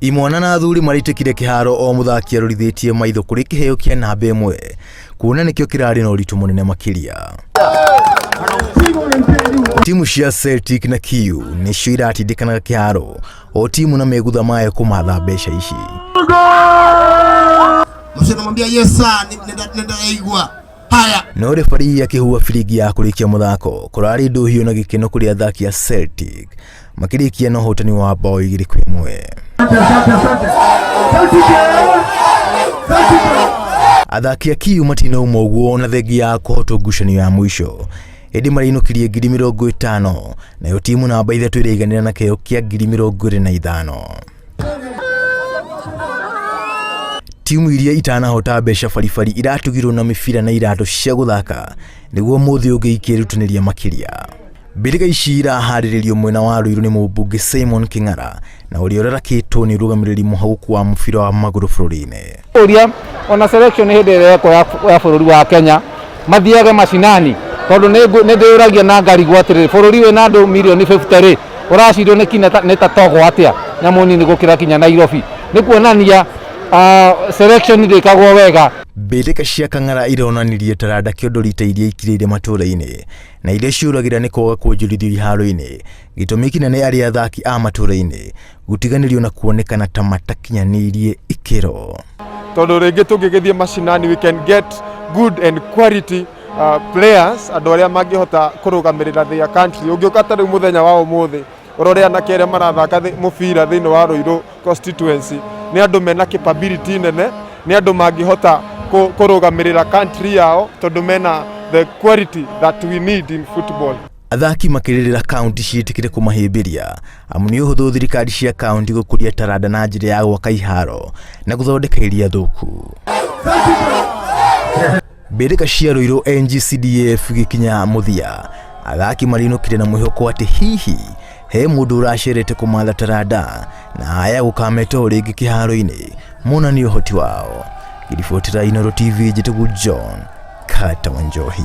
Imwana na athuri maraitĩkire kĩharo o mũthaki arorithĩtie maitho kũrĩ kĩheo kĩa namba ĩmwe kuona nĩkĩo kĩrarĩ na ũritũ mũnene makĩria. Timu cia Celtic na Kiu nĩcio iratindĩkanaga kĩharo o timu na megutha mayo kũmatha mbeca ici. Mũcio namwambia yes sir, nĩndaigua. Haya. No refarii akĩhuha biringi ya kũrĩkia mũthako kũrarĩ ndũhiũ na gĩkeno kũrĩ athaki a Celtic makĩrĩkia na ũhotani wa bao 2-1. Athaki a Kiu matinauma ũguo ona thengia ya kũhotwo ngucanio ya mũico ĩndĩ marĩinũkirie 50,000 nayo timu namba 3 ĩraiganĩra na kĩheo kĩa 25,000. Timu iria itanahota mbeca baribari iratugirwo na mĩbira na iratũ cia gũthaka nĩguo mũthĩ ũngĩ ikĩrutanĩria makĩria. Mbĩrĩga ici iraharĩrĩrio mwena wa Ruiru nĩ mũmbunge Simon Kĩng'ara na ũrĩa ũrarakĩtwo nĩ ũrũgamĩrĩri mũhagũku wa mũbira wa magũrũ bũrũri-inĩ. Ũria ona selection hĩndĩ ĩrĩa yekwo ya bũrũri wa Kenya mathiage macinani tondũ nĩ ndĩyũragia na ngarigwo atĩrĩrĩ bũrũri wĩna andũ mirioni 50 rĩ ũracindwo nĩ kinya nĩ ta Togo atĩa nyamũ nini gũkĩra kinya Nairobi nĩ kuonania selection ndĩkagwo wega. Mbĩtĩka cia Kang'ara ironanirie taranda kĩondo rita iria ikirĩire matũra-inĩ na iria ciũragĩra nĩ kwaga kuonjorithio iharo-inĩ gĩtũmi kĩnene arĩ athaki a matũra-inĩ gũtiganĩrio na kuonekana ta matakinyanĩirie ikĩro. Tondũ rĩngĩ tũngĩgĩthiĩ macinani we can get good and quality players andũ arĩa mangĩhota kũrũgamĩrĩra their country. Ũngĩũka ta rĩu mũthenya wa ũmũthĩ ũrore anake arĩa marathaka mũbira thĩinĩ wa Ruiru constituency nĩ andũ mena capability nene, nĩ andũ mangĩhota kũrũgamĩrĩra country yao tondũ mena the quality that we need in football. Athaki makĩrĩrĩra kaunti ciĩtĩkĩre kũmahĩmbĩria amu nĩ ũhũthũ thirikari cia kaunti gũkũria taranda na njĩra ya gwaka iharo na gũthondeka iria thũku. Mbĩrĩka cia Ruiru NGCDF gĩkinya mũthia athaki marinũkire na mwĩhoko atĩ hihi he mũndũ ũracerete kũmatha taranda na aya gũkameta o rĩngĩ kĩharo-inĩ monanie ũhoti wao. Ngĩribotera Inooro TV njĩtagwo John Carter Wanjohi.